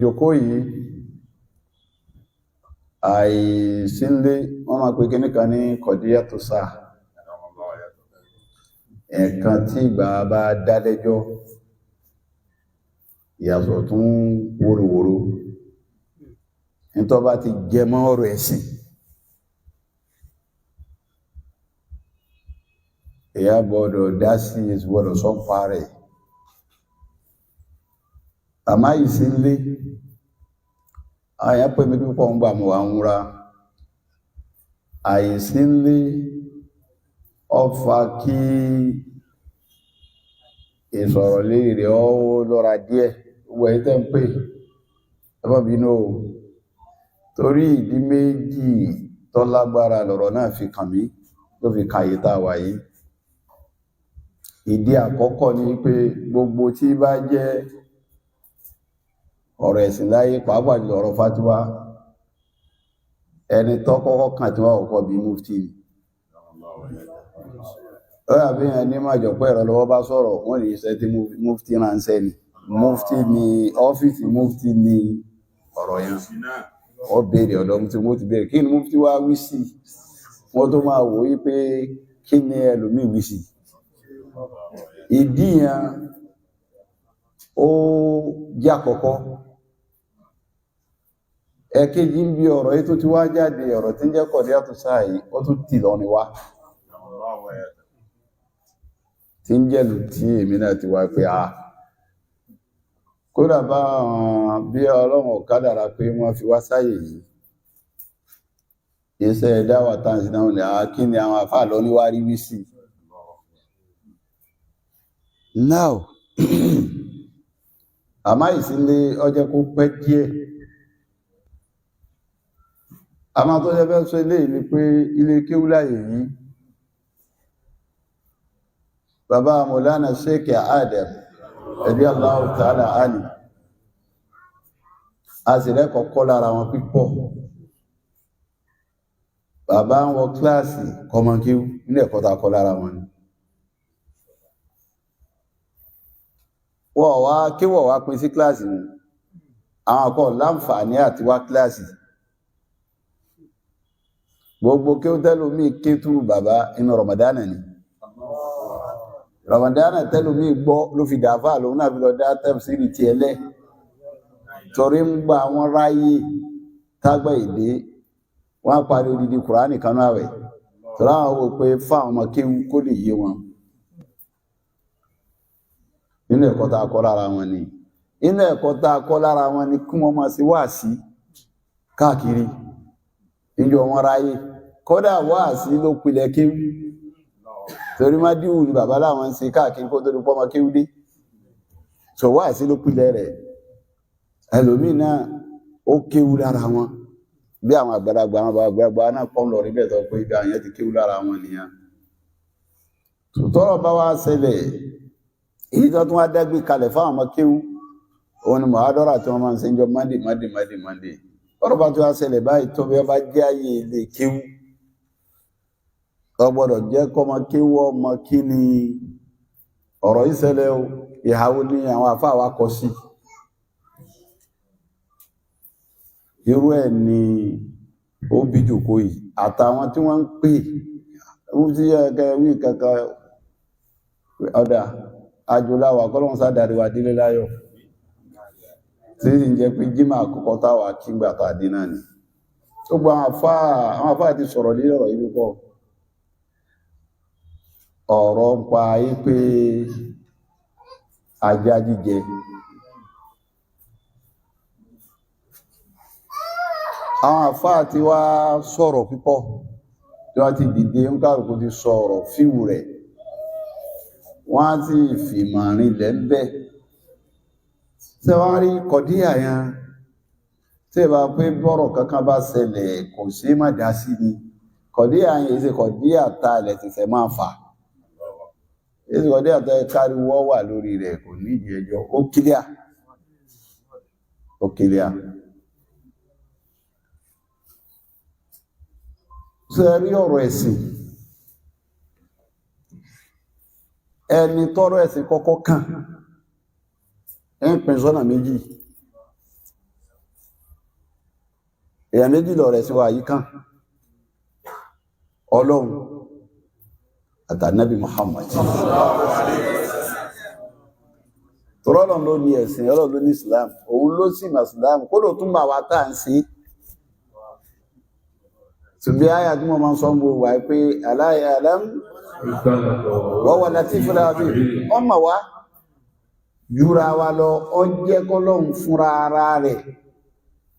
Jòkó yìí, àìsínlé wọ́n máa pe kíní kan ní kọ̀díyà tó sáà, ẹ̀ẹ̀kan tí ìgbà bá dálẹ́jọ́ ìyàsọ̀ tún wóróworó nítọ́ bá ti jẹ mọ́ ọ̀rọ̀ ẹ̀sìn, èyà gbọ́dọ̀ dá sí, gbọ́dọ̀ sọ́pa rẹ̀. Àmá ìsínlé àyà pé mi púpọ̀ ń gbà mọ̀ wà ń ra àìsínlé ọfà kí ìsọ̀rọ̀ lérí rẹ̀ ó lọ́ra díẹ̀. Gbogbo ẹ̀yin tẹ́ ń pè, ẹ má bínú o, torí ìdí méjì tó lágbára lọ̀rọ̀ náà fi kàn mí, ló fi kàyè tá a wà yìí. Ìdí àkọ́kọ́ ni pé gbogbo tí bá jẹ́ ọ̀rọ̀ ẹ̀sìn láyé, pàápàá jùlọ ọ̀rọ̀ fatiwa, ẹni tó kọ́kọ́ kàn tí wọ́n kọ́kọ́ bí mufti ni. Ó yà bí ẹni máa jọ pé ẹ̀rọ lọ́wọ́ bá sọ̀rọ̀, wọ́n lè ṣe tí mufti ránṣẹ́ ni. Mufti ni ọ́fíìsì mufti ni ọ̀rọ̀ yẹn. Wọ́n béèrè ọ̀dọ̀ mufti, wọ́n ti béèrè kí ni mufti wá wí sí, wọ́n tó máa wò ó pé kí ni ẹlòmíì wí sí. Ìdí yẹn ó jẹ́ àkọ́kọ́. Ẹ̀kejì ń bí ọ̀rọ̀ yìí tó ti wá jáde, ọ̀rọ̀ tí ń jẹ́ kọ̀dí àtúnṣá yìí, ó tún tì lọ́ni wá tí ń jẹ́lù tí èmi náà ti wá pé a kódà bá bí Ọlọ́run kádàrá pé wọ́n fi wá sáyè yìí, iṣẹ́ dáwà táǹsì náà ní àwọn kí ni àwọn àfáà lọ níwá rí wí sí. Now àmá ìsínlé ọjọ́ kó pẹ́ díẹ̀. Àmá tó jẹ́ fẹ́ sọ ilé ni pé ilé kéwú láyè yìí, bàbá Mọ̀lánà Sheikh Adam radiyallahu ta'ala anhu, a sì rẹ́kọ̀ọ́ kọ́ lára wọn pípọ̀. Bàbá ń wọ kíláàsì kọmọkíw, nínú ẹ̀kọ́ tá a kọ́ lára wọn ni. Wọ́n wá kí wọ́n wá pín sí kíláàsì wọn, àwọn akọ́ láǹfààní àti wá kíláàsì. Gbogbo kí ó tẹ́lómi ké túrú bàbá inú Ramadana ni. Ramadana tẹ́lómi gbọ́ ló fi dàáfà lòun náà fi lọ dá tafsiri tiẹ̀ lẹ̀, torí ń gba àwọn ráyè tágbà èdè wọ́n á parí odidi Kùránì kanú àwẹ̀, torí àwọn wò pé fáwọn ọmọ kéwú kó lè yé wọn. Nínú ẹ̀kọ́ tá a kọ́ lára wọn ni, inú ẹ̀kọ́ tá a kọ́ lára wọn ni kí wọ́n máa ṣe wáàsí káàkiri níjọ wọn ráyè. Kódà wáàsí ló pilẹ̀ kéwú, torí má díwù ni bàbá láwọn ń ṣe káàkiri kó tó di pọ́mọ kéwú dé. So wáàsí ló pilẹ̀ rẹ̀. Ẹlòmíì náà ó kéwú lára wọn, bí àwọn àgbàlagbà, àwọn bàbá àgbàlagbà náà pọ́n lọ rí bẹ́ẹ̀ tó pé ibi àwọn yẹn ti kéwú lára wọn nìyẹn. Tọ́rọ̀ bá wá ṣẹlẹ̀, èyí tó tún wá dágbé kalẹ̀ fáwọn ọmọ kéwú, òun ni mọ̀hádọ́rà tí wọ́n máa ń ṣe ń jọ Monday, Monday, Monday, Monday. Tọ́rọ̀ bá tún wá ṣẹlẹ̀ báyìí, tó bí wọ́n bá jẹ́ ààyè ilé kéwú, ó gbọ́dọ̀ jẹ́ kọ́mọ kéwú ọmọ kí ni ọ̀rọ̀ yìí ṣẹlẹ̀ o, ìhàwó ni àwọn àfáà wa kọ sí. Irú ẹ̀ ni ó bí jòkó yìí àtàwọn tí wọ́n ń pè ó ti yẹ kẹ́ wí kankan ọ̀dà àjòláwà kọ́lọ́hún sádàrí wa délé láyọ̀, tí sì ń jẹ́ pé jímà àkọ́kọ́ táwa kí ń gbà tá a dín náà ni. Gbogbo àwọn àfáà ti sọ̀rọ̀ lórí ọ̀rọ̀ yìí púpọ̀. Ọ̀rọ̀ ń pa ayé pé ajá jíjẹ, àwọn àfáà ti wá sọ̀rọ̀ púpọ̀, tí wọ́n ti dìde ń kálukú ti sọ̀rọ̀ fíwù rẹ̀, wọ́n á ti fìmọ̀ rinlẹ̀ ń bẹ̀. Ṣé wọ́n rí kọ̀díyà yẹn? Tí ẹ bá pé bọ́rọ̀ kankan bá ṣẹlẹ̀ kò sí má dá sí ni. Kọ̀díyà yẹn ṣe kọ̀díyà ta ilẹ̀ tẹ̀sẹ̀ máa fà. Èsì kọ̀díyà tó káríwọ́ wà lórí rẹ̀, kò ní ìdí ẹjọ́, ó kílíà. Ó kílíà. Ṣé rí ọ̀rọ̀ ẹ̀sìn? Ẹni tọ́rọ̀ ẹ̀sìn kọ́kọ́ kàn ń pín sọ́nà méjì. Èèyàn méjì lọ̀rọ̀ ẹ̀sìn wa yìí kàn: Ọlọ́run àtànábì Muhammad. Tọ́rọ̀lọ́run ló ní ẹ̀sìn, Ọlọ́run ló ní Islam, òun ló sì mà Islam kódò tún bà wá tá à ń sí. Tùbí àyà tí mo máa ń sọ ń bo wà pé ala ya'lam wa huwa latiful khabir, ọmọ wa jura wa lọ. Ọ jẹ́ kọ́lọ́hún fúnra ara rẹ̀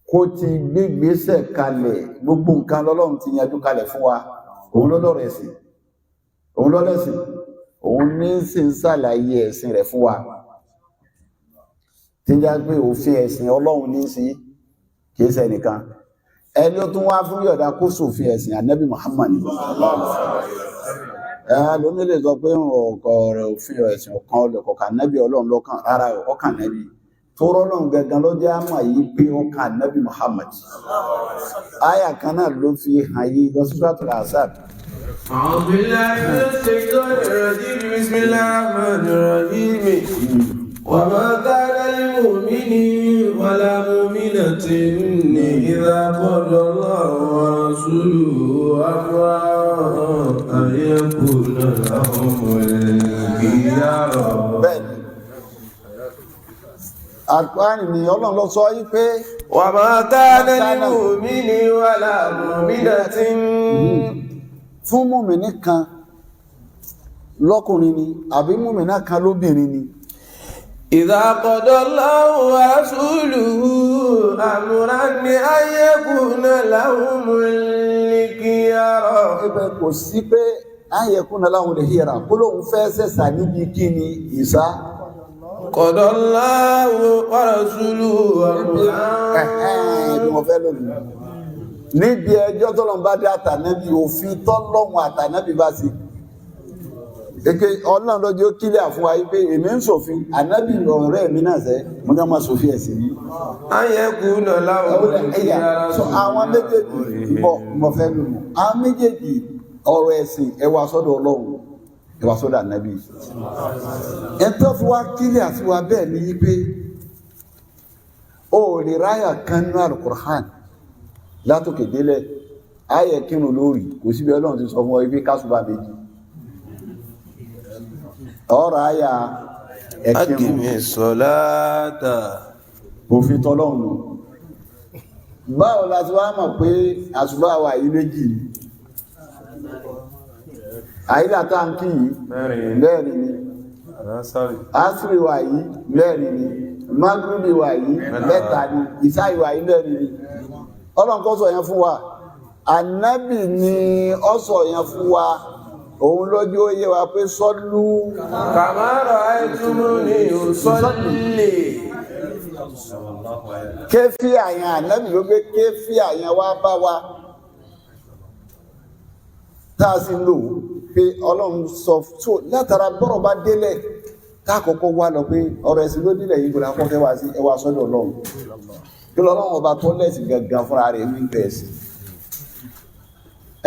kó ti gbégbésẹ̀ kalẹ̀. Gbogbo nǹkan lọ́lọ́run ti yanjú kalẹ̀ fún wa. Òun ló lọ́rọ̀ ẹ̀sìn, òun ló lẹ́sìn, òun ní sì ń ṣàlàyé ẹ̀sìn rẹ̀ fún wa, tí ń já pé òfin ẹ̀sìn Ọlọ́run ní sí kìí ṣe ẹnìkan. Ẹni ó tún wá fún yọ̀dá kó sòfin ẹ̀sìn, Ànábì Muhammad ni. Ẹ lómi lè sọ pé ọkọ rẹ̀ òfin ẹ̀sìn ọ̀kan ọlọ́kọ̀ọ́kà Ànábì Ọlọ́run lọ́kàn rárá, ọkàn Ànábì tó rọ́lọ́run gangan ló jẹ́ àmà yìí pé ọkàn Ànábì Muhammad. Àyà kan náà ló fi hàn yí lọ sí Suratul Ahzab. أعوذ بالله من الشيطان الرجيم، بسم الله الرحمن الرحيم. وما كان لمؤمن ولا مؤمنة إذا قضى الله ورسوله أمرا أن يكون لهم الخيرة. Bẹ́ẹ̀ni, Al-Qur'an ni Ọlọ́run ló sọ yí pé وما كان لمؤمن ولا مؤمنة fún mùmìnì kan lọ́kùnrin ni àbí mùmìnà kan lóbìnrin ni, إذا قضى الله ورسوله أمرا أن يكون لهم الخيرة. Ẹgbẹ́ kò sí pé an yakuna lahumul khiyara, kó lóun fẹ́ sẹ̀sà níbi kí ni ìsá قضى الله ورسوله أمرا. Ẹ̀hẹ́n, bí wọ́n fẹ́ lónìí níbi ẹjọ́ tọ́lọ́run bá dé àtànẹ́bí, òfin tọ́lọ́run àtànẹ́bí bá sí eke, Ọlọ́run lọ́jọ́ kílẹ̀ fún wa yìí pé èmi ń ṣòfin, ànábì ọ̀rẹ́ mi náà sẹ́ mo ní wọ́n máa ṣòfin ẹ̀sìn yìí. أن يكون لهم Ẹ̀yà الخيرة. sọ àwọn méjèèjì bọ̀ mo fẹ́ lò mọ́ àwọn méjèèjì, ọ̀rọ̀ ẹ̀sìn, ẹ wá sọ́dọ̀ Ọlọ́run, ẹ wá sọ́dọ̀ ànábì. Ẹ tó fi wá kílẹ̀ àti wa bẹ́ẹ̀ ni pé o ò lè ráyà kan nínú Al-Qur'an látòkè délẹ̀, ayẹ kírun lórí, kò síbi Ọlọ́run ti sọ fún ọ ibi kásùbà méjì ọ̀rọ̀ àyà ẹ̀kírun. أقم الصلاة. Òfin tọ́lọ́run nù. Báwo la ti wá mọ̀ pé àsùbá wa yìí méjì ni? Àyílà tá ń kí yìí Mẹ́rin. mẹ́rin ni. Alásàrì. Asiri wa yìí mẹ́rin ni, magrubi wa yìí mẹ́ta ni, ìsáyì wa yìí mẹ́rin ni. Ọlọ́run kọ́ sọ yẹn fún wa, ànábì ni ó sọ yẹn fún wa, òun lójú ó yé wa pé sọ́lú كما رأيتموني أصلي. Kéfì àyàn, ànábì ló gbé kéfì àyàn wá bá wa tá a sì ń lò pé Ọlọ́run sọ tó látara bọ́rọ̀ bá délẹ̀ tá a kọ́kọ́ wá lọ pé ọ̀rọ̀ ẹ̀sìn ló délẹ̀ yìí, gbọ́dọ̀ akọ́fẹ́ wá sí ẹwà sọ́dọ̀ Ọlọ́run, kí lọ́lọ́run ọba tó lẹ́sìn gangan fúnra rẹ̀ ní bẹ́ẹ̀ sí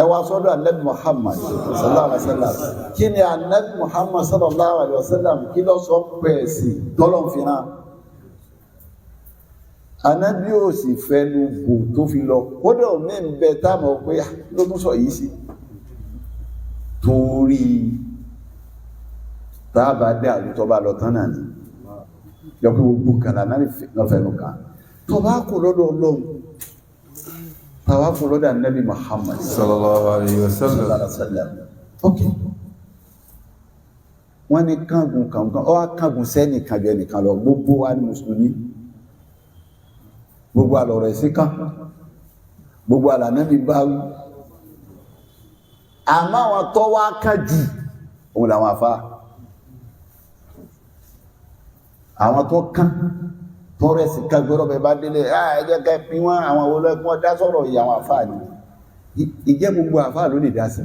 ẹwà sọ́dọ̀ anabi Muhammad sallallahu alaihi wa sallam. Kí ni anabi Muhammad sallallahu alaihi wa sallam, kí ló sọ pé ẹ̀sìn tọ́lọ́ fi hàn? Anabi ò sì fẹnu bò tó fi lọ, kódà omi ń bẹ táwọn pé, "Ah, ló tún sọ yìí sí?" Torí tá a bá dé àlùtọ́ bá lọ tán náà ni yọ pé gbogbo nǹkan là náà lọ́fẹ̀ẹ́ kan tó bá kú lọ́dọ̀ Ọlọ́run, tàwa kú lọ́dọ̀ anabi Muhammad Sallallahu alayhi wa sallam. sallallahu alaihi wa sallam. Ok, wọ́n ní kángun kankan ọ wá kángun sẹ́nìkan ju ẹnìkan lọ. Gbogbo wa ní mùsùlùmí, gbogbo àlọ́rọ̀ ẹ̀sìn kan, gbogbo àlànà mi bá wí, àmọ́ àwọn tó wá kán jù òun làwọn àfa, àwọn tó kán tọrọ ẹ̀sìn kan gbọ́dọ̀ bẹ́ẹ̀ bá délé, ẹ jẹ́ ká pín wọn, àwọn olóògùn dá sọ̀rọ̀ yìí, àwọn àfa ni. Ìjẹ́ gbogbo àfa ló lè dá sí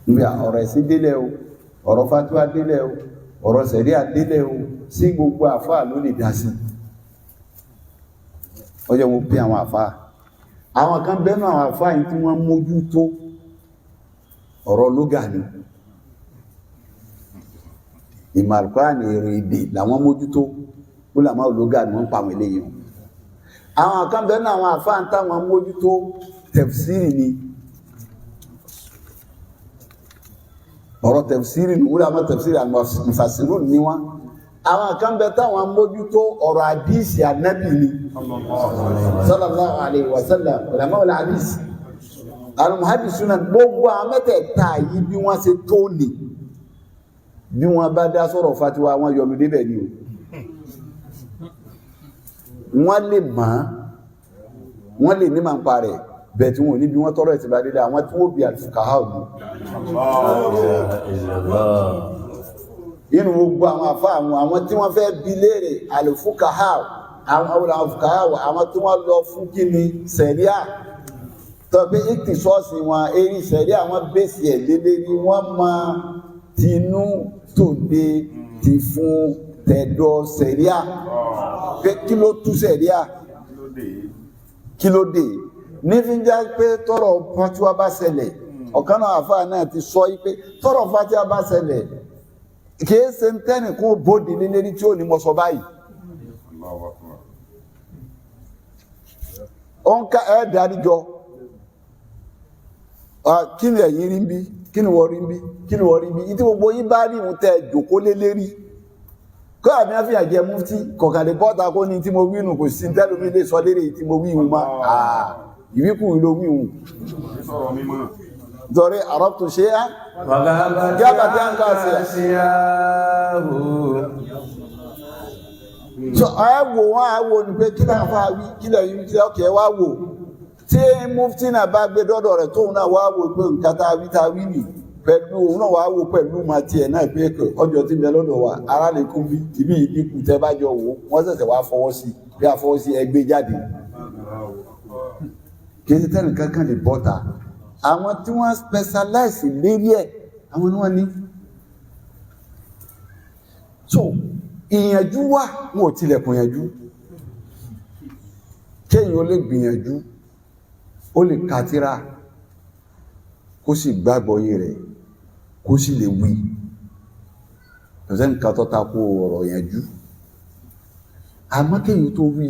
níbi ọ̀rọ̀ ẹ̀sìn délẹ̀ o, ọ̀rọ̀ fatuwa délẹ̀ o, ọ̀rọ̀ sẹ̀ríà délẹ̀ o, sí gbogbo àfa ló lè dá sí? Ọjọ́ mo pín àwọn àfa, àwọn kan bẹ́nu àwọn àfa yìí tí wọ́n mójútó ọ̀rọ̀ lógà ni, ìmọ̀ Al-Qur'ani, èrò èdè làwọn mójútó. Ulama ológa ni wọ́n ń pa àwọn eléyìí wọn. Àwọn kan bẹ́ẹ̀ náà, àwọn àfáà ń táwọn mójútó tẹ̀fsírì ni, ọ̀rọ̀ tẹ̀fsírì ni, ulama tẹ̀fsírì àwọn mufassirun ni wọ́n. Àwọn kan bẹ́ẹ̀ táwọn mójútó ọ̀rọ̀ àdísì ànábì ni sallallahu alayhi wa sallam, ulama ul hadith al-muhaddisuna. Gbogbo àwọn mẹ́tẹ̀ẹ̀ta yìí, bí wọ́n ṣe tó ní, bí wọ́n bá dá sọ̀rọ̀ fatiwa, wọn yọnu débẹ̀ ni o. Wọ́n lè mọ̀, wọ́n lè ní máa ń pa rẹ̀ bẹ̀ tí wọ́n ní bí wọ́n tọrọ ẹ̀sìn bá dédé àwọn tí wọ́n bí al-fuqaha ní inú gbogbo àwọn àfa àwọn tí wọ́n fẹ́ bi léèrè al-fuqaha, àwọn al-fuqaha, àwọn tí wọ́n lọ fún kí ni sẹ̀ríà tọ́pẹ́ ìtìsọ́ọ̀sì wọn eré sẹ̀ríà, wọn bèsì ẹ̀ lélẹ́rí, wọ́n mọ tinú tòde ti fún tẹ̀dọ̀ sẹ̀ríà pé kí ló tú sẹ̀ríà, kí ló dé ní fi ń já pé tọrọ fatiwa bá ṣẹlẹ̀. Ọ̀kan náà àfa náà ti sọ yí pé tọrọ fatiwa bá ṣẹlẹ̀, kìí ṣe ń tẹ́nì kún bóde lélẹ́rí tí ò ní mọ̀ sọ báyìí. Ó ń ká ẹ̀ darí jọ, kí ni ẹ̀yin rí ń bí, kí ni wọ́n rí ń bí, kí ni wọ́n rí ń bí, ìdí gbogbo yín bá rí ìhun tẹ́ jòkó lélẹ́rí kó àmì àfihàn jẹ mufti kọ̀ọ̀kan lè bọ́ta kó ní tí mo wí nù, kò sí tẹ́lómi lè sọ lérè tí mo wí ìhun mọ́. Ìwíkù ló wí ìhun torí àrọ́pùtù ṣe é Gaba tí a ń kà sí. So ẹ wò wọn, á wò ní pé kí náà fà wí, kí lè yí kí ọkẹ́ wá wò tí mufti náà bá gbé dọ́dọ̀ rẹ̀, tóun náà wá wò pé nǹkan tá a wí tá a wí nì pẹ̀lú òun náà wá wò pẹ̀lú ma tiẹ̀ náà pé ọjọ́ tí ń bẹ lọ́dọ̀ wa ara lè kún bí ibi ìdínkù tẹ́ bá jọ wò, wọ́n ṣẹ̀ṣẹ̀ wá fọwọ́ sí bí a fọwọ́ sí ẹgbẹ́ jáde. Kì í ṣe tẹ́nì kankan lè bọ́ta, àwọn tí wọ́n specialize lérí ẹ̀, àwọn ni wọ́n ní. So ìyànjú wà, wọn ò tilẹ̀kùn ìyànjú, kéèyàn ó lè gbìyànjú, ó lè kàtírà, kó sì gbàgbọ́yé rẹ̀, kó sì lè wí. Kò sẹ́nìkan tó tako ọ̀rọ̀ ìyànjú, àmọ́ kéèyàn tó wí,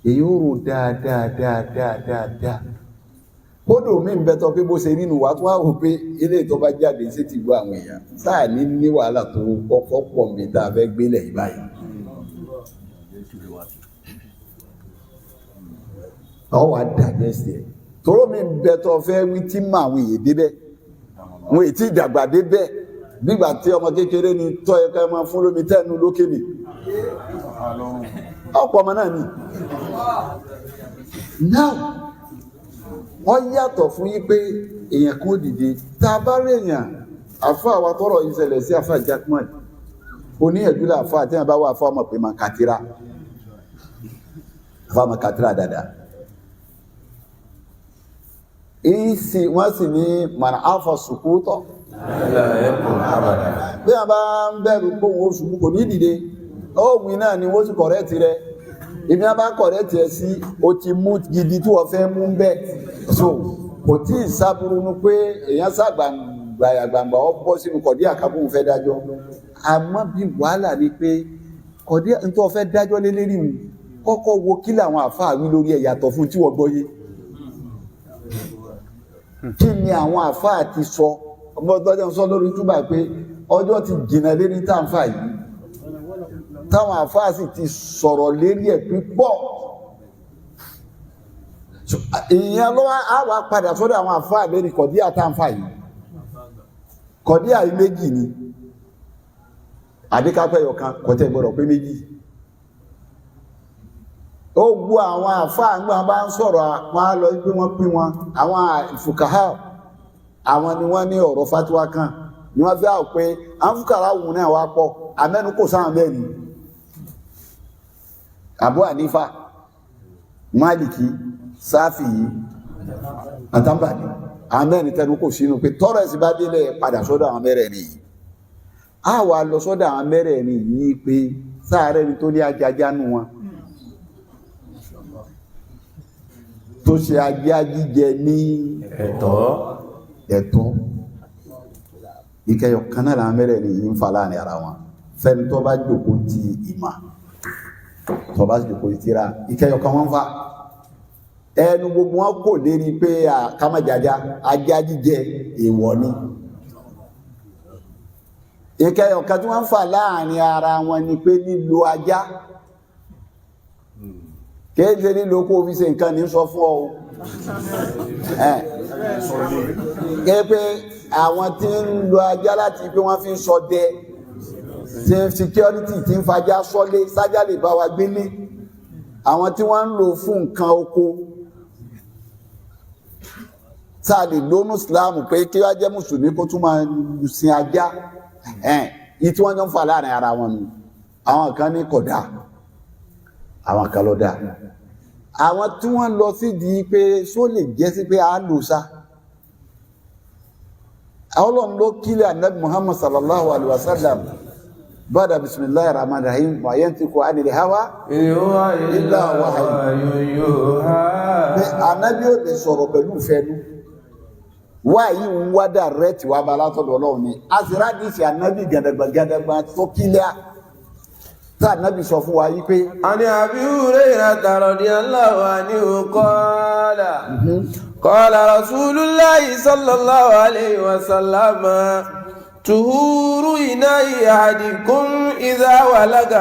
èyí ó rò dáadáa dáadáa dáadáa. Kódò mi ń bẹ tọ pé bó ṣe nínú wa tó wá wò pé ilé tó bá jáde sí ti gbọ́ àwọn èèyàn sáà ní ní wàhálà tó kọ́kọ́ pọ̀ mi tá a fẹ́ gbélé yìí báyìí. Ọ wà dàgẹ́sì ẹ̀ tóró mi ń bẹ tọ fẹ́ wí tí mà àwọn èèyàn débẹ̀, wọn èyí tí ìdàgbà débẹ̀, nígbà tí ọmọ kékeré ni tọ́ ẹ ká máa fún lómi tẹ́nu lókè ni ọ̀pọ̀ ọmọ náà ni. Now wọ́n yàtọ̀ fún yí pé èèyàn kan dìde tá a bá rí èèyàn àfa àwa tọrọ yìí ṣẹlẹ̀ sí àfa Jackman oníyànjú là àfa àti àbá wà àfa ọmọ pé máa kàtírà, àfa máa kàtírà dáadáa. Èyí sì wọ́n sì ní màná àfọ sùkútọ̀ bí wọ́n bá ń bẹ̀rù pé òun ó ṣubú kò ní dìde, ó wí náà ni wọ́n sì kọ̀rẹ́ẹ̀tì rẹ̀. Ibi wọn bá kọ̀rẹ́ẹ̀tì ẹ sí, o ti mú gidi tí wọ́n fẹ́ mú bẹ́ẹ̀. So kò tí ì sábúrú nu pé èèyàn sàgbàgbà ọ bọ́ sínú kọ̀dí àkábùn fẹ́ dájọ́. Àmọ́ bí wàhálà ni pé kọ̀dí nítorí wọ́n fẹ́ dájọ́ lé lérí mu, kọ́kọ́ wo kí làwọn àáfàá wí lórí ẹ̀ yàtọ̀ fún tí wọ́n gbọ́ yé. Kí ni àwọn àáfàá ti sọ? Ọmọ ọjọ́ sọ lórí túbà pé ọjọ́ ti jìnnà lérí tá à ń fà yìí, táwọn àáfàá sì ti sọ̀rọ̀ lérí ẹ̀ pípọ̀. Ìyẹn ló wá á wá padà sọ́dọ̀ àwọn àáfàá lérí kọ̀díà tá à ń fà yìí. Kọ̀díà yìí méjì ni, àdékápẹ́ yọkan kò tẹ́ gbọ́dọ̀ pé méjì. Ó gbọ́ àwọn àáfàá ńgbà bá ń sọ̀rọ̀, wọn á lọ pé wọ́n pín wọn. Àwọn fùkàhà, àwọn ni wọ́n ní ọ̀rọ̀ fatiwa kan ni wọ́n fi hàn pé àwọn fùkàrà wù náà wá pọ̀, àmẹ́nu kò sáwọn bẹ́ẹ̀ ni. Abu Hanifa, Maliki, Sáfìyí, àtàǹbàdì, àwọn mẹ́rin tẹnu kò sínú pé tọ́rọ̀ ẹ̀sìn bá délẹ̀ padà sọ́dọ̀ àwọn mẹ́rẹ̀ẹ̀rin yìí. A wà lọ sọ́dọ̀ àwọn mẹ́rẹ̀ẹ̀rin yìí pé sáàrẹ́ ni tó ní ajájá nù wọn tó ṣe ajá jíjẹ ní ẹ̀tọ́ ẹ̀tọ́. Ìkẹyọ̀ kan náà làwọn mẹ́rẹ̀ẹ̀rin yìí ń fa láàrin ara wọn. Fẹ́ni tó bá jòkó ti ìmà, tó bá jòkó ti tírà, ìkẹyọ̀ kan wọ́n fà. Ẹnu gbogbo wọn kò lérí pé kámájájá ajá jíjẹ èèwọ̀ ni. Ìkẹyọ̀ kan tí wọ́n ń fà láàrin ara wọn ni pé lílo ajá, kéèké lílo kó fi ṣe nǹkan ní sọ fún ọ o. Ké pé àwọn tí ń lo ajá láti pé wọ́n fi ń ṣọdẹ, tí ń security, tí ń fajá sọ́lé, sájá lè bá wa gbélé, àwọn tí wọ́n ń lò fún nǹkan oko, tá a lè lónú Islam pé kí wá jẹ́ mùsùlùmí kó tún máa sin ajá. Yìí tí wọ́n jọ ń fà láàrin ara wọn nù. Àwọn kan ní kódà, àwọn kan ló dáa. Àwọn tí wọ́n lọ sídìí pé só lè jẹ́ sí pé a lò sá, Ọlọ́run ló kílẹ̀ anabi Muhammad sallallahu alaihi wa sallam bada bisimilahi rahman rahim wa yantiqu anil hawa إن هو إلا وحي يوحى. Pé anabi ò lè sọ̀rọ̀ pẹ̀lú ìfẹ́nu, wáyé ń wá direct wá bá látọ̀dọ̀ Ọlọ́run ni. Àsìrádìsì anabi gàdàgbà gàdàgbà tó kílẹ̀ tá anabi sọ fún wa yí pé عن أبي هريرة رضي الله عنه قال قال رسول الله صلى الله عليه وسلم طهور إناء أحدكم إذا ولغ